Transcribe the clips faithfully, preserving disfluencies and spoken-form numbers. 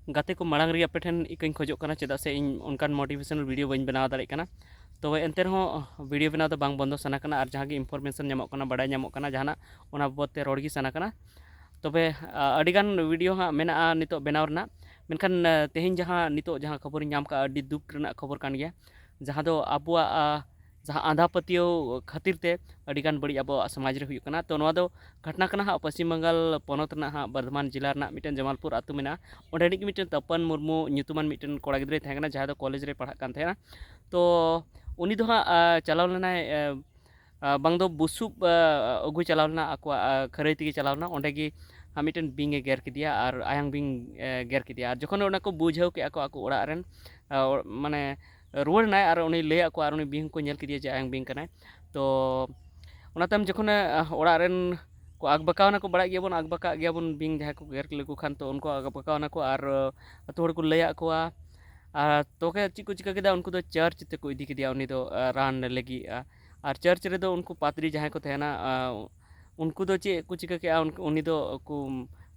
ᱜᱟᱛᱮ ᱠᱚ, ᱢᱟᱲᱟᱝ ᱨᱮᱜᱮ ᱟᱯᱮ ᱴᱷᱮᱱ ᱤᱠᱟᱹᱧ ᱠᱷᱚᱡᱚᱜ ᱠᱟᱱᱟ, ᱪᱮᱫᱟᱜ ᱥᱮ ᱤᱧ ᱚᱱᱠᱟᱱ motivational video ᱵᱟᱹᱧ ᱵᱮᱱᱟᱣ ᱫᱟᱲᱮᱭᱟᱜ ᱠᱟᱱᱟ᱾ ᱛᱚᱵᱮ ᱮᱱᱛᱮ ᱨᱮᱦᱚᱸ video ᱵᱮᱱᱟᱣ ᱫᱚ ᱵᱟᱝ ᱵᱚᱱᱫᱚ ᱥᱟᱱᱟ ᱠᱟᱱᱟ, ᱟᱨ ᱡᱟᱦᱟᱸ ᱜᱮ information ᱧᱟᱢᱚᱜ ᱠᱟᱱᱟ, ᱵᱟᱰᱟᱭ ᱧᱟᱢᱚᱜ ᱠᱟᱱᱟ ᱡᱟᱦᱟᱱᱟᱜ, ᱚᱱᱟ ᱵᱟᱵᱚᱫ ᱛᱮ ᱨᱚᱲ ᱜᱮ ᱥᱟᱱᱟ ᱠᱟᱱᱟ᱾ ᱛᱚᱵᱮ, ᱟ, ᱟᱹᱰᱤᱜᱟᱱ video ᱦᱟᱸᱜ ᱢᱮᱱᱟᱜᱼᱟ ᱱᱤᱛᱚᱜ ᱵᱮᱱᱟᱣ ᱨᱮᱱᱟᱜ, ᱢᱮᱱᱠᱷᱟᱱ, ᱟ, ᱛᱮᱦᱮᱧ ᱡᱟᱦᱟᱸ ᱱᱤᱛᱚᱜ ᱡᱟᱦᱟᱸ ᱠᱷᱚᱵᱚᱨᱤᱧ ᱧᱟᱢ ᱠᱟᱜᱼᱟ, ᱟᱹᱰᱤ ᱫᱩᱠ ᱨᱮᱱᱟᱜ ᱠᱷᱚᱵᱚᱨ ᱠᱟᱱ ᱜᱮᱭᱟ, ᱡᱟᱦᱟᱸ ᱫᱚ ᱟᱵᱚᱣᱟᱜ, ᱟ, ᱡᱟᱦᱟᱸ ᱟᱸᱫᱷᱟ ᱯᱟᱹᱛᱭᱟᱹᱣ ᱠᱷᱟᱹᱛᱤᱨ ᱛᱮ ᱟᱹᱰᱤᱜᱟᱱ ᱵᱟᱹᱲᱤᱡ ᱟᱵᱚᱣᱟᱜ ᱥᱚᱢᱟᱡᱽ ᱨᱮ ᱦᱩᱭᱩᱜ ᱠᱟᱱᱟ᱾ ᱛᱚ, ᱱᱚᱣᱟ ᱫᱚ ᱜᱷᱚᱴᱱᱟ ᱠᱟᱱᱟ ᱦᱟᱸᱜ ᱯᱚᱥᱪᱤᱢ ᱵᱟᱝᱜᱟᱞ ᱯᱚᱱᱚᱛ ᱨᱮᱱᱟᱜ ᱦᱟᱸᱜ ᱵᱚᱨᱫᱷᱚᱢᱟᱱ ᱡᱮᱞᱟ ᱨᱮᱱᱟᱜ ᱢᱤᱫᱴᱮᱱ ᱡᱟᱢᱟᱞᱯᱩᱨ ᱟᱹᱛᱩ ᱢᱮᱱᱟᱜᱼᱟ, ᱚᱸᱰᱮ ᱨᱤᱱᱤᱡ ᱜᱮ ᱢᱤᱫᱴᱮᱱ ᱛᱟᱯᱟᱱ ᱢᱩᱨᱢᱩ ᱧᱩᱛᱩᱢᱟᱱ ᱢᱤᱫᱴᱮᱱ ᱠᱚᱲᱟ ᱜᱤᱫᱽᱨᱟᱹᱭ ᱛᱟᱦᱮᱸ ᱠᱟᱱᱟ, ᱡᱟᱦᱟᱸᱭ ᱫᱚ ᱠᱚᱞᱮᱡᱽ ᱨᱮᱭ ᱯᱟᱲᱦᱟᱜ ᱠᱟᱱ ᱛᱟᱦᱮᱸᱱᱟ᱾ ᱛᱚ, ᱩᱱᱤ ᱫᱚ ᱦᱟᱸᱜ, ᱟ, ᱪᱟᱞᱟᱣ ᱞᱮᱱᱟᱭ, ᱟ, ᱟ, ᱵᱟᱝ ᱫᱚ ᱵᱩᱥᱩᱵ, ᱟ, ᱟᱹᱜᱩᱭ ᱪᱟᱞᱟᱣ ᱞᱮᱱᱟ, ᱟᱠᱚᱣᱟᱜ, ᱟ, ᱠᱷᱟᱹᱨᱟᱹᱭ ᱛᱮᱜᱮ ᱪᱟᱞᱟᱣ ᱞᱮᱱᱟ, ᱚᱸᱰᱮ ᱜᱮ ᱦᱟᱸᱜ ᱢᱤᱫᱴᱮᱱ ᱵᱤᱧ ᱮ ᱜᱮᱨ ᱠᱮᱫᱮᱭᱟ ᱟᱨ ᱟᱭᱟᱝ ᱵᱤᱧ, ᱮ, ᱜᱮᱨ ᱠᱮᱫᱮᱭᱟ᱾ ᱟᱨ ᱡᱚᱠᱷᱚᱱ ᱚᱱᱟ ᱠᱚ ᱵᱩᱡᱷᱟᱹᱣ ᱠᱮᱜᱼᱟ ᱠᱚ ᱟᱠᱚ ᱚᱲᱟᱜ ᱨᱮᱱ, ᱟ, ᱚ-, ᱢᱟᱱᱮ ᱨᱩᱣᱟᱹᱲ ᱮᱱᱟᱭ ᱟᱨ ᱩᱱᱤ ᱞᱟᱹᱭᱟᱫ ᱠᱚᱣᱟ ᱟᱨ ᱩᱱᱤ ᱵᱤᱧ ᱦᱚᱸᱠᱚ ᱧᱮᱞ ᱠᱮᱫᱮᱭᱟ ᱡᱮ ᱟᱭᱟᱝ ᱵᱤᱧ ᱠᱟᱱᱟᱭ᱾ ᱛᱚ, ᱚᱱᱟ ᱛᱟᱭᱚᱢ ᱡᱚᱠᱷᱚᱱᱮ, ᱟ, ᱚᱲᱟᱜ ᱨᱮᱱ ᱠᱚ ᱟᱠᱵᱟᱠᱟᱣ ᱮᱱᱟ ᱠᱚ, ᱵᱟᱲᱟᱭ ᱜᱮᱭᱟᱵᱚᱱ ᱟᱠᱵᱟᱠᱟᱜ ᱜᱮᱭᱟᱵᱚᱱ, ᱵᱤᱧ ᱡᱟᱦᱟᱸᱭ ᱠᱚ ᱜᱮᱨ ᱞᱮᱠᱚ ᱠᱷᱟᱱ, ᱛᱚ ᱩᱱᱠᱩ ᱟᱠᱵᱟᱠᱟᱣ ᱮᱱᱟ ᱠᱚ ᱟᱨ, ᱟ, ᱟᱹᱛᱩ ᱦᱚᱲ ᱠᱚ ᱞᱟᱹᱭᱟᱫ ᱠᱚᱣᱟ᱾ ᱟᱨ ᱛᱚᱠᱮ ᱪᱮᱫ ᱠᱚ ᱪᱤᱠᱟᱹ ᱠᱮᱫᱟ, ᱩᱱᱠᱩ ᱫᱚ ᱪᱟᱨᱪ ᱛᱮᱠᱚ ᱤᱫᱤ ᱠᱮᱫᱮᱭᱟ ᱩᱱᱤ ᱫᱚ, ᱟ, ᱨᱟᱱ ᱞᱟᱹᱜᱤᱫ᱾ ᱟ, ᱟᱨ ᱪᱟᱨᱪ ᱨᱮᱫᱚ ᱩᱱᱠᱩ ᱯᱟᱫᱽᱨᱤ ᱡᱟᱦᱟᱸᱭ ᱠᱚ ᱛᱟᱦᱮᱱᱟ, ᱟ, ᱩᱱᱠᱩ ᱫᱚ ᱪᱮᱫ ᱠᱚ ᱪᱤᱠᱟᱹ ᱠᱮᱜᱼᱟ, ᱩᱱᱠᱩ, ᱩᱱᱤ ᱫᱚ ᱠᱚ,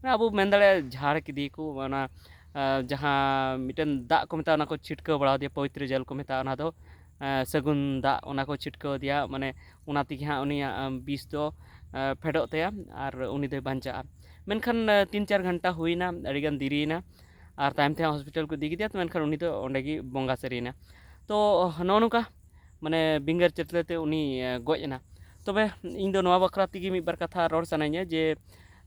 ᱢᱟᱱᱮ ᱟᱵᱚ ᱢᱮᱱ ᱫᱟᱲᱮᱭᱟᱜᱼᱟ ᱡᱷᱟᱲ ᱠᱮᱫᱮᱭᱟᱠᱚ, ᱚᱱᱟ, ᱟ, ᱡᱟᱦᱟᱸ ᱢᱤᱫᱴᱮᱱ ᱫᱟᱜ ᱠᱚ ᱢᱮᱛᱟᱜᱼᱟ, ᱚᱱᱟ ᱠᱚ ᱪᱷᱤᱴᱠᱟᱹᱣ ᱵᱟᱲᱟ ᱟᱫᱮᱭᱟ, ᱯᱚᱵᱤᱛᱨᱚ ᱡᱚᱞ ᱠᱚ ᱢᱮᱛᱟᱜᱼᱟ, ᱚᱱᱟ ᱫᱚ, ᱟ, ᱥᱟᱹᱜᱩᱱ ᱫᱟᱜ, ᱚᱱᱟ ᱠᱚ ᱪᱷᱤᱴᱠᱟᱹᱣ ᱟᱫᱮᱭᱟ, ᱢᱟᱱᱮ ᱚᱱᱟ ᱛᱮᱜᱮ ᱦᱟᱸᱜ ᱩᱱᱤᱭᱟᱜ, ᱟ, ᱵᱤᱥ ᱫᱚ, ᱟ, ᱯᱷᱮᱰᱚᱜ ᱛᱟᱭᱟ ᱟᱨ ᱩᱱᱤ ᱫᱚᱭ ᱵᱟᱧᱪᱟᱜᱼᱟ᱾ ᱢᱮᱱᱠᱷᱟᱱ, ᱟ, ᱛᱤᱱ ᱪᱟᱨ ᱜᱷᱚᱱᱴᱟ ᱦᱩᱭᱱᱟ, ᱟᱹᱰᱤᱜᱟᱱ ᱫᱮᱨᱤᱭᱮᱱᱟ, ᱟᱨ ᱛᱟᱭᱚᱢ ᱛᱮ ᱦᱟᱸᱜ ᱦᱚᱥᱯᱤᱴᱟᱞ ᱠᱚ ᱤᱫᱤ ᱠᱮᱫᱮᱭᱟ, ᱛᱚ ᱢᱮᱱᱠᱷᱟᱱ ᱩᱱᱤ ᱫᱚ ᱚᱸᱰᱮ ᱜᱮ ᱵᱚᱸᱜᱟ ᱥᱟᱹᱨᱤᱭᱮᱱᱟ᱾ ᱛᱚ ᱱᱚᱜᱼᱚ ᱱᱚᱝᱠᱟ, ᱢᱟᱱᱮ ᱵᱤᱧ ᱜᱮᱨ ᱪᱟᱹᱴᱞᱟᱹ ᱛᱮ ᱩᱱᱤ, ᱮ, ᱜᱚᱡ ᱮᱱᱟ᱾ ᱛᱚᱵᱮ ᱤᱧ ᱫᱚ ᱱᱚᱣᱟ ᱵᱟᱠᱷᱨᱟ ᱛᱮᱜᱮ ᱢᱤᱫ ᱵᱟᱨ ᱠᱟᱛᱷᱟ ᱨᱚᱲ ᱥᱟᱱᱟᱧᱟ ᱡᱮ,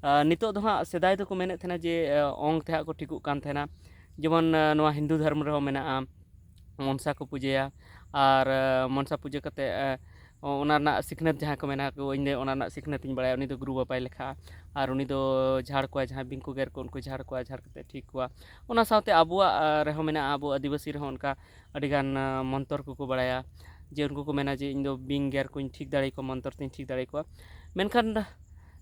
ᱟ, ᱱᱤᱛᱚᱜ ᱫᱚ ᱦᱟᱸᱜ, ᱥᱮᱫᱟᱭ ᱫᱚᱠᱚ ᱢᱮᱱᱮᱫ ᱛᱟᱦᱮᱱᱟ ᱡᱮ, ᱮ, ᱚᱝ ᱛᱮ ᱦᱟᱸᱜ ᱠᱚ ᱴᱷᱤᱠᱚᱜ ᱠᱟᱱ ᱛᱟᱦᱮᱱᱟ, ᱡᱮᱢᱚᱱ, ᱮ, ᱱᱚᱣᱟ ᱦᱤᱱᱫᱩ ᱫᱷᱚᱨᱢᱚ ᱨᱮᱦᱚᱸ ᱢᱮᱱᱟᱜᱼᱟ, ᱢᱚᱱᱥᱟ ᱠᱚ ᱯᱩᱡᱟᱹᱭᱟ, ᱟᱨ, ᱮ, ᱢᱚᱱᱥᱟ ᱯᱩᱡᱟᱹ ᱠᱟᱛᱮ, ᱮ, ᱚᱱᱟ ᱨᱮᱱᱟᱜ ᱥᱤᱠᱷᱱᱟᱹᱛ ᱡᱟᱦᱟᱸᱭ ᱠᱚ ᱢᱮᱱᱟ ᱠᱚ, ᱤᱧ ᱫᱚ ᱚᱱᱟ ᱨᱮᱱᱟᱜ ᱥᱤᱠᱷᱱᱟᱹᱛ ᱤᱧ ᱵᱟᱲᱟᱭᱟ, ᱩᱱᱤ ᱫᱚ ᱜᱩᱨᱩ ᱵᱟᱵᱟᱭ ᱞᱮᱠᱷᱟᱜᱼᱟ, ᱟᱨ ᱩᱱᱤ ᱫᱚ ᱡᱷᱟᱲ ᱠᱚᱣᱟᱭ, ᱡᱟᱦᱟᱸᱭ ᱵᱤᱧ ᱠᱚ ᱜᱮᱨ ᱠᱚ ᱩᱱᱠᱩ ᱡᱷᱟᱲ ᱠᱚᱣᱟ, ᱡᱷᱟᱲ ᱠᱟᱛᱮ ᱴᱷᱤᱠ ᱠᱚᱣᱟ᱾ ᱚᱱᱟ ᱥᱟᱶᱛᱮ ᱟᱵᱚᱣᱟᱜ, ᱟ, ᱨᱮᱦᱚᱸ ᱢᱮᱱᱟᱜᱼᱟ, ᱟᱵᱚ ᱟᱹᱫᱤᱵᱟᱹᱥᱤ ᱨᱮᱦᱚᱸ ᱚᱱᱠᱟ ᱟᱹᱰᱤᱜᱟᱱ, ᱟ, ᱢᱚᱱᱛᱚᱨ ᱠᱚᱠᱚ ᱵᱟᱲᱟᱭᱟ, ᱡᱮ ᱩᱱᱠᱩ ᱠᱚ ᱢᱮᱱᱟ ᱡᱮ ᱤᱧ ᱫᱚ ᱵᱤᱧ ᱜᱮᱨ ᱠᱚᱧ ᱴᱷᱤᱠ ᱫᱟᱲᱮᱭᱟᱠᱚᱣᱟ, ᱢᱚᱱᱛᱚᱨ ᱛᱮᱧ ᱴᱷᱤᱠ ᱫᱟᱲᱮᱭᱟᱠᱚᱣᱟ᱾ ᱢᱮᱱᱠᱷᱟᱱ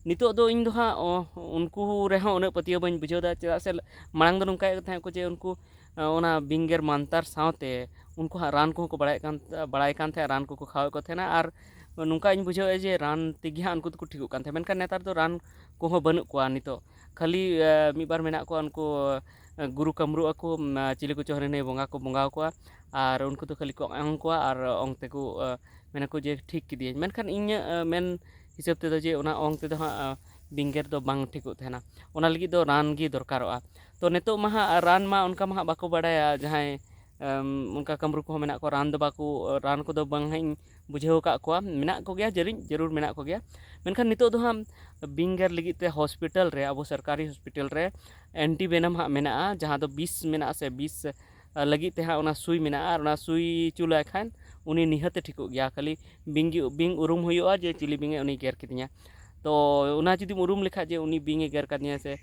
ᱱᱤᱛᱚᱜ ᱫᱚ ᱤᱧ ᱫᱚ ᱦᱟᱸᱜ, ᱚ, ᱩᱱᱠᱩ ᱨᱮᱦᱚᱸ ᱩᱱᱟᱹᱜ ᱯᱟᱹᱛᱭᱟᱹᱣ ᱵᱟᱹᱧ ᱵᱩᱡᱷᱟᱹᱣ ᱮᱫᱟ, ᱪᱮᱫᱟᱜ ᱥᱮ ᱢᱟᱲᱟᱝ ᱫᱚ ᱱᱚᱝᱠᱟᱭᱮᱫ ᱛᱟᱦᱮᱸᱫ ᱠᱚ ᱡᱮ ᱩᱱᱠᱩ, ᱟ, ᱚᱱᱟ ᱵᱤᱧ ᱜᱮᱨ ᱢᱟᱱᱛᱟᱨ ᱥᱟᱶᱛᱮ ᱩᱱᱠᱩ ᱦᱟᱸᱜ ᱨᱟᱱ ᱠᱚᱦᱚᱸ ᱠᱚ ᱵᱟᱲᱟᱭᱮᱫ ᱠᱟᱱ, ᱵᱟᱲᱟᱭ ᱠᱟᱱ ᱛᱟᱦᱮᱸᱫ, ᱨᱟᱱ ᱠᱚᱠᱚ ᱠᱷᱟᱣᱟᱣᱮᱫ ᱠᱚ ᱛᱟᱦᱮᱱᱟ᱾ ᱟᱨ ᱱᱚᱝᱠᱟ ᱤᱧ ᱵᱩᱡᱷᱟᱹᱣᱮᱫᱼᱟ ᱡᱮ ᱨᱟᱱ ᱛᱮᱜᱮ ᱦᱟᱸᱜ ᱩᱱᱠᱩ ᱫᱚᱠᱚ ᱴᱷᱤᱠᱚᱜ ᱠᱟᱱ ᱛᱟᱦᱮᱸᱫ, ᱢᱮᱱᱠᱷᱟᱱ ᱱᱮᱛᱟᱨ ᱫᱚ ᱨᱟᱱ ᱠᱚᱦᱚᱸ ᱵᱟᱹᱱᱩᱜ ᱠᱚᱣᱟ ᱱᱤᱛᱚᱜ᱾ ᱠᱷᱟᱹᱞᱤ ᱢᱤᱫ ᱵᱟᱨ ᱢᱮᱱᱟᱜ ᱠᱚᱣᱟ, ᱩᱱᱠᱩ ᱜᱩᱨᱩ ᱠᱟᱹᱢᱨᱩᱜ ᱟᱠᱚ, ᱪᱤᱞᱤ ᱠᱚᱪᱚ ᱦᱟᱹᱱᱤ ᱱᱟᱹᱭ ᱵᱚᱸᱜᱟ ᱠᱚ ᱵᱚᱸᱜᱟ ᱟᱠᱚᱣᱟ, ᱟᱨ ᱩᱱᱠᱩ ᱫᱚ ᱠᱷᱟᱹᱞᱤ ᱠᱚ ᱚᱝ ᱠᱚᱣᱟ ᱟᱨ ᱚᱝ ᱛᱮᱠᱚ ᱢᱮᱱᱟᱠᱚ ᱡᱮ ᱴᱷᱤᱠ ᱠᱮᱫᱮᱭᱟᱹᱧ᱾ ᱢᱮᱱᱠᱷᱟᱱ ᱤᱧᱟᱹᱜ ᱢᱮᱱ ᱦᱤᱥᱟᱹᱵ ᱛᱮᱫᱚ ᱡᱮ ᱚᱱᱟ ᱚᱝ ᱛᱮᱫᱚ ᱦᱟᱸᱜ ᱵᱤᱧ ᱜᱮᱨ ᱫᱚ ᱵᱟᱝ ᱴᱷᱤᱠᱚᱜ ᱛᱟᱦᱮᱱᱟ᱾ ᱚᱱᱟ ᱞᱟᱹᱜᱤᱫ ᱫᱚ ᱨᱟᱱ ᱜᱮ ᱫᱚᱨᱠᱟᱨᱚᱜᱼᱟ᱾ ᱛᱚ ᱱᱤᱛᱚᱜ ᱢᱟ ᱦᱟᱸᱜ ᱨᱟᱱ ᱢᱟ ᱚᱱᱠᱟ ᱢᱟ ᱦᱟᱸᱜ ᱵᱟᱠᱚ ᱵᱟᱲᱟᱭᱟ ᱡᱟᱦᱟᱸᱭ ᱚᱱᱠᱟ ᱠᱟᱹᱢᱨᱩ ᱠᱚᱦᱚᱸ ᱢᱮᱱᱟᱜ ᱠᱚᱣᱟ, ᱨᱟᱱ ᱫᱚ ᱵᱟᱠᱚ ᱨᱟᱱ ᱠᱚᱫᱚ ᱵᱟᱝ ᱦᱟᱸᱜ ᱤᱧ ᱵᱩᱡᱷᱟᱹᱣ ᱟᱠᱟᱫ ᱠᱚᱣᱟ᱾ ᱢᱮᱱᱟᱜ ᱠᱚᱜᱮᱭᱟ, ᱡᱟᱹᱨᱤ ᱡᱟᱹᱨᱩᱲ ᱢᱮᱱᱟᱜ ᱠᱚᱜᱮᱭᱟ᱾ ᱢᱮᱱᱠᱷᱟᱱ ᱱᱤᱛᱚᱜ ᱫᱚ ᱦᱟᱸᱜ ᱵᱤᱧ ᱜᱮᱨ ᱞᱟᱹᱜᱤᱫ ᱛᱮ ᱦᱚᱥᱯᱤᱴᱟᱞ ᱨᱮ, ᱟᱵᱚ ᱥᱚᱨᱠᱟᱨᱤ ᱦᱚᱥᱯᱤᱴᱟᱞ ᱨᱮ ᱮᱱᱴᱤ ᱵᱷᱮᱱᱟᱢ ᱦᱟᱸᱜ ᱢᱮᱱᱟᱜᱼᱟ, ᱡᱟᱦᱟᱸ ᱫᱚ ᱵᱤᱥ ᱢᱮᱱᱟᱜᱼᱟ ᱥᱮ ᱵᱤᱥ ᱞᱟᱹᱜᱤᱫ ᱛᱮ ᱦᱟᱸᱜ ᱚᱱᱟ ᱥᱩᱭ ᱢᱮᱱᱟᱜᱼᱟ, ᱟᱨ ᱚᱱᱟ ᱥᱩᱭ ᱦᱚᱪᱚ ᱞᱮᱠᱷᱟᱱ ᱩᱱᱤ ᱱᱤᱦᱟᱹᱛᱮ ᱴᱷᱤᱠᱚᱜ ᱜᱮᱭᱟ᱾ ᱠᱷᱟᱹᱞᱤ ᱵᱤᱧ ᱜᱮ, ᱵᱤᱧ ᱩᱨᱩᱢ ᱦᱩᱭᱩᱜᱼᱟ ᱡᱮ ᱪᱤᱞᱤ ᱵᱤᱧᱮ ᱩᱱᱤ ᱜᱮᱨ ᱠᱮᱫᱤᱧᱟ᱾ ᱛᱚ ᱚᱱᱟ ᱡᱩᱫᱤᱢ ᱩᱨᱩᱢ ᱞᱮᱠᱷᱟᱡ ᱡᱮ ᱩᱱᱤ ᱵᱤᱧᱮ ᱜᱮᱨ ᱠᱟᱫᱤᱧᱟ ᱥᱮ,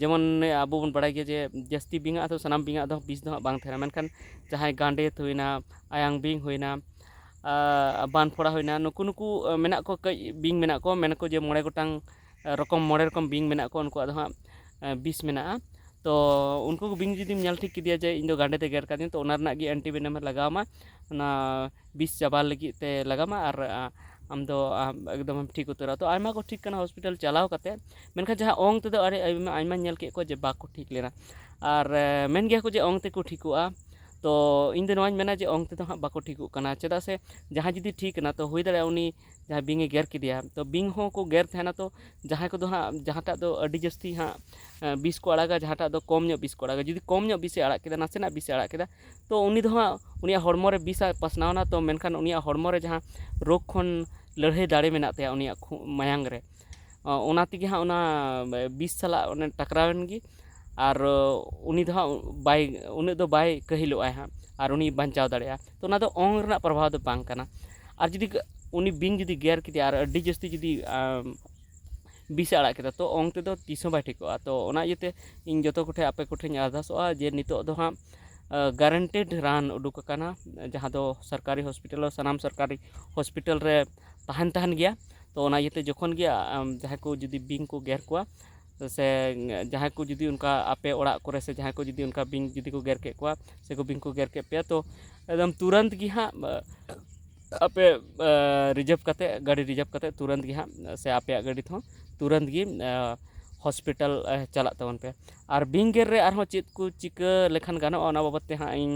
ᱡᱮᱢᱚᱱ ᱟᱵᱚ ᱵᱚᱱ ᱵᱟᱲᱟᱭ ᱜᱮᱭᱟ ᱡᱮ ᱡᱟᱹᱥᱛᱤ ᱵᱤᱧᱟᱜ ᱫᱚ, ᱥᱟᱱᱟᱢ ᱵᱤᱧᱟᱜ ᱫᱚ ᱵᱤᱥ ᱫᱚ ᱦᱟᱸᱜ ᱵᱟᱝ ᱛᱟᱦᱮᱱᱟ, ᱢᱮᱱᱠᱷᱟᱱ ᱡᱟᱦᱟᱸᱭ ᱜᱟᱸᱰᱮᱛ ᱦᱩᱭᱱᱟ, ᱟᱭᱟᱝ ᱵᱤᱧ ᱦᱩᱭᱱᱟ, ᱵᱟᱱᱯᱷᱚᱲᱟ ᱦᱩᱭᱱᱟ, ᱱᱩᱠᱩ ᱱᱩᱠᱩ ᱢᱮᱱᱟᱜ ᱠᱚ, ᱠᱟᱹᱡ ᱵᱤᱧ ᱢᱮᱱᱟᱜ ᱠᱚ, ᱢᱮᱱᱟᱠᱚ ᱡᱮ ᱢᱚᱬᱮ ᱜᱚᱴᱟᱝ ᱨᱚᱠᱚᱢ, ᱢᱚᱬᱮ ᱨᱚᱠᱚᱢ ᱵᱤᱧ ᱢᱮᱱᱟᱜ ᱠᱚ, ᱩᱱᱠᱩᱣᱟᱜ ᱫᱚ ᱦᱟᱸᱜ ᱵᱤᱥ ᱢᱮᱱᱟᱜᱼᱟ᱾ ᱛᱚ ᱩᱱᱠᱩ ᱵᱤᱧ ᱡᱩᱫᱤᱢ ᱧᱮᱞ ᱴᱷᱤᱠ ᱠᱮᱫᱮᱭᱟ ᱡᱮ ᱤᱧ ᱫᱚ ᱜᱟᱸᱰᱮ ᱛᱮ ᱜᱮᱨ ᱠᱟᱫᱤᱧ, ᱛᱚ ᱚᱱᱟ ᱨᱮᱱᱟᱜ ᱜᱮ ᱮᱱᱴᱤ ᱵᱷᱮᱱᱟᱢ ᱮ ᱞᱟᱜᱟᱣ ᱟᱢᱟ, ᱚᱱᱟ ᱵᱤᱥ ᱪᱟᱵᱟ ᱞᱟᱹᱜᱤᱫ ᱛᱮ ᱞᱟᱜᱟᱣ ᱟᱢᱟ, ᱟᱨ ᱟᱢ ᱫᱚ ᱮᱠᱫᱚᱢ ᱮᱢ ᱴᱷᱤᱠ ᱩᱛᱟᱹᱨᱚᱜᱼᱟ᱾ ᱛᱚ ᱟᱭᱢᱟ ᱠᱚ ᱴᱷᱤᱠ ᱠᱟᱱᱟ ᱦᱚᱥᱯᱤᱴᱟᱞ ᱪᱟᱞᱟᱣ ᱠᱟᱛᱮ, ᱢᱮᱱᱠᱷᱟᱱ ᱡᱟᱦᱟᱸ ᱚᱝ ᱛᱮᱫᱚ ᱟᱹᱰᱤ ᱟᱭᱢᱟ, ᱟᱭᱢᱟᱧ ᱧᱮᱞ ᱠᱮᱫ ᱠᱚᱣᱟ ᱡᱮ ᱵᱟᱠᱚ ᱴᱷᱤᱠ ᱞᱮᱱᱟ᱾ ᱟᱨ ᱢᱮᱱ ᱜᱮᱭᱟ ᱠᱚ ᱡᱮ ᱚᱝ ᱛᱮᱠᱚ ᱴᱷᱤᱠᱚᱜᱼᱟ᱾ ᱛᱚ ᱤᱧ ᱫᱚ ᱱᱚᱣᱟᱧ ᱢᱮᱱᱟ ᱡᱮ ᱚᱝ ᱛᱮᱫᱚ ᱦᱟᱸᱜ ᱵᱟᱠᱚ ᱴᱷᱤᱠᱚᱜ ᱠᱟᱱᱟ, ᱪᱮᱫᱟᱜ ᱥᱮ ᱡᱟᱦᱟᱸᱭ ᱡᱩᱫᱤ ᱴᱷᱤᱠ ᱮᱱᱟ, ᱛᱚ ᱦᱩᱭ ᱫᱟᱲᱮᱭᱟᱜᱼᱟ ᱩᱱᱤ ᱡᱟᱦᱟᱸᱭ ᱵᱤᱧ ᱮ ᱜᱮᱨ ᱠᱮᱫᱮᱭᱟ, ᱛᱚ ᱵᱤᱧ ᱦᱚᱸᱠᱚ ᱜᱮᱨ ᱛᱟᱦᱮᱱᱟ, ᱛᱚ ᱡᱟᱦᱟᱸᱭ ᱠᱚᱫᱚ ᱦᱟᱸᱜ ᱡᱟᱦᱟᱸᱴᱟᱜ ᱫᱚ ᱟᱹᱰᱤ ᱡᱟᱹᱥᱛᱤ ᱦᱟᱸᱜ ᱵᱤᱥ ᱠᱚ ᱟᱲᱟᱜᱟ, ᱡᱟᱦᱟᱸᱴᱟᱜ ᱫᱚ ᱠᱚᱢ ᱧᱚᱜ ᱵᱤᱥ ᱠᱚ ᱟᱲᱟᱜᱟ᱾ ᱡᱩᱫᱤ ᱠᱚᱢ ᱧᱚᱜ ᱵᱤᱥ ᱮ ᱟᱲᱟᱜ ᱠᱮᱫᱟ, ᱱᱟᱥᱮᱱᱟᱜ ᱵᱤᱥ ᱮ ᱟᱲᱟᱜ ᱠᱮᱫᱟ, ᱛᱚ ᱩᱱᱤ ᱫᱚ ᱦᱟᱸᱜ ᱩᱱᱤᱭᱟᱜ ᱦᱚᱲᱢᱚ ᱨᱮ ᱵᱤᱥ ᱯᱟᱥᱱᱟᱣ ᱮᱱᱟ, ᱛᱚ ᱢᱮᱱᱠᱷᱟᱱ ᱩᱱᱤᱭᱟᱜ ᱦᱚᱲᱢᱚ ᱨᱮ ᱡᱟᱦᱟᱸ ᱨᱳᱜᱽ ᱠᱷᱚᱱ ᱞᱟᱹᱲᱦᱟᱹᱭ ᱫᱟᱲᱮ ᱢᱮᱱᱟᱜ ᱛᱟᱭᱟ ᱩᱱᱤᱭᱟᱜ ᱠᱷᱩ-, ᱢᱟᱭᱟᱝ ᱨᱮ, ᱚᱱᱟ ᱛᱮᱜᱮ ᱦᱟᱸᱜ ᱚᱱᱟ ᱵᱤᱥ ᱥᱟᱞᱟᱜ ᱚᱱᱮ ᱴᱟᱠᱨᱟᱣ ᱮᱱ ᱜᱮ, ᱟᱨ ᱩᱱᱤ ᱫᱚ ᱦᱟᱸᱜ ᱵᱟᱭ, ᱩᱱᱟᱹᱜ ᱫᱚ ᱵᱟᱭ ᱠᱟᱹᱦᱤᱞᱚᱜᱼᱟᱭ ᱦᱟᱸᱜ, ᱟᱨ ᱩᱱᱤ ᱵᱟᱧᱪᱟᱣ ᱫᱟᱲᱮᱭᱟᱜᱼᱟ᱾ ᱛᱚ ᱚᱱᱟ ᱫᱚ ᱚᱝ ᱨᱮᱱᱟᱜ ᱯᱨᱚᱵᱷᱟᱵᱽ ᱫᱚ ᱵᱟᱝ ᱠᱟᱱᱟ᱾ ᱟᱨ ᱡᱩᱫᱤ ᱩᱱᱤ ᱵᱤᱧ ᱡᱩᱫᱤ ᱜᱮᱨ ᱠᱮᱫᱮᱭᱟ ᱟᱨ ᱟᱹᱰᱤ ᱡᱟᱹᱥᱛᱤ ᱡᱩᱫᱤ ᱵᱤᱥ ᱮ ᱟᱲᱟᱜ ᱠᱮᱫᱟ, ᱛᱚ ᱚᱝ ᱛᱮᱫᱚ ᱛᱤᱥ ᱦᱚᱸ ᱵᱟᱭ ᱴᱷᱤᱠᱚᱜᱼᱟ᱾ ᱛᱚ ᱚᱱᱟ ᱤᱭᱟᱹᱛᱮ ᱤᱧ ᱡᱚᱛᱚ ᱠᱚᱴᱷᱮᱱ, ᱟᱯᱮ ᱠᱚᱴᱷᱮᱱ ᱤᱧ ᱟᱨᱫᱟᱥᱚᱜᱼᱟ ᱡᱮ ᱱᱤᱛᱚᱜ ᱫᱚ ᱦᱟᱸᱜ ᱜᱟᱨᱮᱱᱴᱮᱰ ᱨᱟᱱ ᱩᱰᱩᱠ ᱟᱠᱟᱱᱟ, ᱡᱟᱦᱟᱸ ᱫᱚ ᱥᱚᱨᱠᱟᱨᱤ ᱦᱚᱥᱯᱤᱴᱟᱞ, ᱥᱟᱱᱟᱢ ᱥᱚᱨᱠᱟᱨᱤ ᱦᱚᱥᱯᱤᱴᱟᱞ ᱨᱮ ᱛᱟᱦᱮᱱ, ᱛᱟᱦᱮᱱ ᱜᱮᱭᱟ᱾ ᱛᱚ ᱚᱱᱟ ᱤᱭᱟᱹᱛᱮ ᱡᱚᱠᱷᱚᱱ ᱜᱮ ᱟᱢ ᱡᱟᱦᱟᱸᱭ ᱠᱚ ᱡᱩᱫᱤ ᱵᱤᱧ ᱠᱚ ᱜᱮᱨ ᱠᱚᱣᱟ, ᱥᱮ ᱡᱟᱦᱟᱸᱭ ᱠᱚ ᱡᱩᱫᱤ ᱚᱱᱠᱟ ᱟᱯᱮ ᱚᱲᱟᱜ ᱠᱚᱨᱮ ᱥᱮ ᱡᱟᱦᱟᱸᱭ ᱠᱚ ᱡᱩᱫᱤ ᱚᱱᱠᱟ ᱵᱤᱧ ᱡᱩᱫᱤ ᱠᱚ ᱜᱮᱨ ᱠᱮᱫ ᱠᱚᱣᱟ ᱥᱮ ᱠᱚ ᱵᱤᱧ ᱠᱚ ᱜᱮᱨ ᱠᱮᱫ ᱯᱮᱭᱟ, ᱛᱚ ᱮᱠᱫᱚᱢ ᱛᱩᱨᱟᱹᱱᱛ ᱜᱮ ᱦᱟᱸᱜ ᱟᱯᱮ ᱨᱤᱡᱟᱹᱵᱷ ᱠᱟᱛᱮ, ᱜᱟᱹᱰᱤ ᱨᱤᱡᱟᱹᱵᱷ ᱠᱟᱛᱮ ᱛᱩᱨᱟᱹᱱᱛ ᱜᱮ ᱦᱟᱸᱜ, ᱥᱮ ᱟᱯᱮᱭᱟᱜ ᱜᱟᱹᱰᱤ ᱛᱮᱦᱚᱸ ᱛᱩᱨᱟᱹᱱᱛ ᱜᱮ ᱦᱚᱥᱯᱤᱴᱟᱞ ᱪᱟᱞᱟᱜ ᱛᱟᱵᱚᱱ ᱯᱮ᱾ ᱟᱨ ᱵᱤᱧ ᱜᱮᱨ ᱨᱮ ᱟᱨᱦᱚᱸ ᱪᱮᱫ ᱠᱚ ᱪᱤᱠᱟᱹ ᱞᱮᱠᱷᱟᱱ ᱜᱟᱱᱚᱜᱼᱟ, ᱚᱱᱟ ᱵᱟᱵᱚᱫ ᱛᱮ ᱦᱟᱸᱜ ᱤᱧ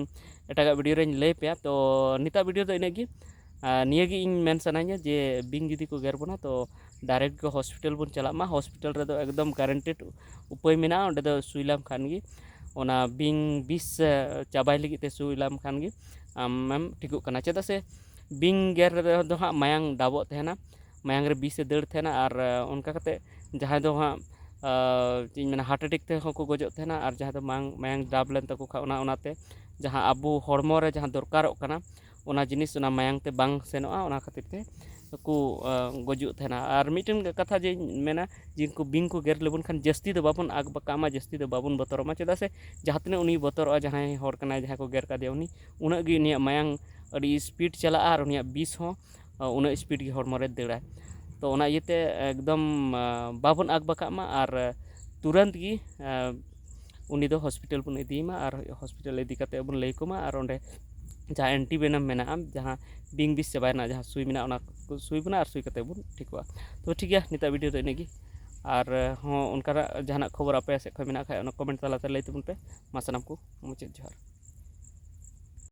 ᱮᱴᱟᱜᱟᱜ ᱵᱷᱤᱰᱤᱭᱳ ᱨᱮᱧ ᱞᱟᱹᱭ ᱯᱮᱭᱟ᱾ ᱛᱚ ᱱᱤᱛᱟᱜ ᱵᱷᱤᱰᱤᱭᱳ ᱫᱚ ᱤᱱᱟᱹᱜ ᱜᱮ᱾ ᱟᱨ ᱱᱤᱭᱟᱹ ᱜᱮ ᱤᱧ ᱢᱮᱱ ᱥᱟᱱᱟᱧᱟ ᱡᱮ ᱵᱤᱧ ᱡᱩᱫᱤ ᱠᱚ ᱜᱮᱨ ᱵᱚᱱᱟ, ᱛᱚ ᱰᱟᱭᱨᱮᱠᱴ ᱜᱮ ᱦᱚᱥᱯᱤᱴᱟᱞ ᱵᱚᱱ ᱪᱟᱞᱟᱜ ᱢᱟ᱾ ᱦᱚᱥᱯᱤᱴᱟᱞ ᱨᱮᱫᱚ ᱮᱠᱫᱚᱢ ᱜᱟᱨᱮᱱᱴᱮᱰ ᱩᱯᱟᱹᱭ ᱢᱮᱱᱟᱜᱼᱟ, ᱚᱸᱰᱮ ᱫᱚ ᱥᱩᱭ ᱞᱮᱢ ᱠᱷᱟᱱ ᱜᱮ ᱚᱱᱟ ᱵᱤᱧ ᱵᱤᱥ ᱪᱟᱵᱟᱭ ᱞᱟᱹᱜᱤᱫ ᱛᱮ ᱥᱩᱭ ᱞᱮᱢ ᱠᱷᱟᱱ ᱜᱮ ᱟᱢᱮᱢ ᱴᱷᱤᱠᱚᱜ ᱠᱟᱱᱟ᱾ ᱪᱮᱫᱟᱜ ᱥᱮ ᱵᱤᱧ ᱜᱮᱨ ᱨᱮᱫᱚ ᱦᱟᱸᱜ ᱢᱟᱭᱟᱝ ᱫᱟᱵᱚᱜ ᱛᱟᱦᱮᱱᱟ, ᱢᱟᱭᱟᱝ ᱨᱮ ᱵᱤᱥ ᱮ ᱫᱟᱹᱲ ᱛᱟᱦᱮᱱᱟ᱾ ᱟᱨ ᱚᱱᱠᱟ ᱠᱟᱛᱮ ᱡᱟᱦᱟᱸᱭ ᱫᱚ ᱦᱟᱸᱜ ᱪᱮᱫ ᱤᱧ ᱢᱮᱱᱟ, ᱦᱟᱨᱴ ᱮᱴᱮᱠ ᱛᱮᱦᱚᱸ ᱠᱚ ᱜᱚᱡᱚᱜ ᱛᱟᱦᱮᱱᱟ᱾ ᱟᱨ ᱡᱟᱦᱟᱸᱭ ᱫᱚ ᱢᱟᱭᱟᱝ ᱢᱟᱭᱟᱝ ᱫᱟᱵ ᱞᱮᱱ ᱛᱟᱠᱚ ᱠᱷᱟᱱ, ᱚᱱᱟ ᱚᱱᱟᱛᱮ ᱡᱟᱦᱟᱸ ᱟᱵᱚ ᱦᱚᱲᱢᱚ ᱨᱮ ᱡᱟᱦᱟᱸ ᱫᱚᱨᱠᱟᱨᱚᱜ ᱠᱟᱱᱟ, ᱚᱱᱟ ᱡᱤᱱᱤᱥ ᱚᱱᱟ ᱢᱟᱭᱟᱝ ᱛᱮ ᱵᱟᱝ ᱥᱮᱱᱚᱜᱼᱟ᱾ ᱚᱱᱟ ᱠᱷᱟᱹᱛᱤᱨ ᱛᱮ ᱠᱚ ᱜᱩᱡᱩᱜ ᱛᱟᱦᱮᱱᱟ᱾ ᱟᱨ ᱢᱤᱫᱴᱮᱱ ᱠᱟᱛᱷᱟ ᱡᱮᱧ ᱢᱮᱱᱟ, ᱡᱮ ᱩᱱᱠᱩ ᱵᱤᱧ ᱠᱚ ᱜᱮᱨ ᱞᱮᱵᱚᱱ ᱠᱷᱟᱱ ᱡᱟᱹᱥᱛᱤ ᱫᱚ ᱵᱟᱵᱚᱱ ᱟᱠ ᱵᱟᱠᱟᱜ ᱢᱟ, ᱡᱟᱹᱥᱛᱤ ᱫᱚ ᱵᱟᱵᱚᱱ ᱵᱚᱛᱚᱨᱚᱜ ᱢᱟ᱾ ᱪᱮᱫᱟᱜ ᱥᱮ ᱡᱟᱦᱟᱸ ᱛᱤᱱᱟᱹᱜ ᱩᱱᱤ ᱵᱚᱛᱚᱨᱚᱜᱼᱟ, ᱡᱟᱦᱟᱸᱭ ᱦᱚᱲ ᱠᱟᱱᱟᱭ, ᱡᱟᱦᱟᱸᱭ ᱠᱚ ᱜᱮᱨ ᱠᱟᱫᱮᱭᱟ, ᱩᱱᱤ ᱩᱱᱟᱹᱜ ᱜᱮ ᱩᱱᱤᱭᱟᱜ ᱢᱟᱭᱟᱝ ᱟᱹᱰᱤ ᱥᱯᱤᱰ ᱪᱟᱞᱟᱜᱼᱟ ᱟᱨ ᱩᱱᱤᱭᱟᱜ ᱵᱤᱥ ᱦᱚᱸ ᱩᱱᱟᱹᱜ ᱥᱯᱤᱰ ᱜᱮ ᱦᱚᱲᱢᱚ ᱨᱮ ᱫᱟᱹᱲᱟᱭ᱾ ᱛᱚ ᱚᱱᱟ ᱤᱭᱟᱹᱛᱮ ᱮᱠᱫᱚᱢ ᱵᱟᱵᱚᱱ ᱟᱠ ᱵᱟᱠᱟᱜ ᱢᱟ ᱟᱨ ᱛᱩᱨᱟᱹᱱᱛ ᱜᱮ ᱩᱱᱤ ᱫᱚ ᱦᱚᱥᱯᱤᱴᱟᱞ ᱵᱚᱱ ᱤᱫᱤᱭᱮᱢᱟ ᱟᱨ ᱦᱚᱥᱯᱤᱴᱟᱞ ᱤᱫᱤ ᱠᱟᱛᱮ ᱵᱚᱱ ᱞᱟᱹᱭ ᱟᱠᱚᱢᱟ᱾ ᱟᱨ ᱚᱸᱰᱮ ᱡᱟᱦᱟᱸ ᱮᱱᱴᱤ ᱵᱷᱮᱱᱟᱢ ᱢᱮᱱᱟᱜᱼᱟ, ᱡᱟᱦᱟᱸ ᱵᱤᱧ ᱵᱤᱥ ᱪᱟᱵᱟᱭ ᱨᱮᱱᱟᱜ ᱡᱟᱦᱟᱸ ᱥᱩᱭ ᱢᱮᱱᱟᱜᱼᱟ, ᱚᱱᱟ ᱠᱚ ᱥᱩᱭ ᱵᱚᱱᱟ ᱟᱨ ᱥᱩᱭ ᱠᱟᱛᱮ ᱵᱚᱱ ᱴᱷᱤᱠᱚᱜᱼᱟ᱾ ᱛᱚ ᱴᱷᱤᱠ ᱜᱮᱭᱟ, ᱱᱤᱛᱟᱜ ᱵᱷᱤᱰᱤᱭᱳ ᱫᱚ ᱤᱱᱟᱹᱜ ᱜᱮ᱾ ᱟᱨ ᱦᱚᱸ ᱚᱱᱠᱟᱱᱟᱜ ᱡᱟᱦᱟᱱᱟᱜ ᱠᱷᱚᱵᱚᱨ ᱟᱯᱮ ᱥᱮᱫ ᱠᱷᱚᱱ ᱢᱮᱱᱟᱜ ᱠᱷᱟᱡ, ᱚᱱᱟ ᱠᱚᱢᱮᱱᱴ ᱛᱟᱞᱟᱛᱮ ᱞᱟᱹᱭ ᱛᱟᱵᱚᱱ ᱯᱮ᱾ ᱢᱟ ᱥᱟᱱᱟᱢ ᱠᱚ ᱢᱩᱪᱟᱹᱫ ᱡᱚᱦᱟᱨ᱾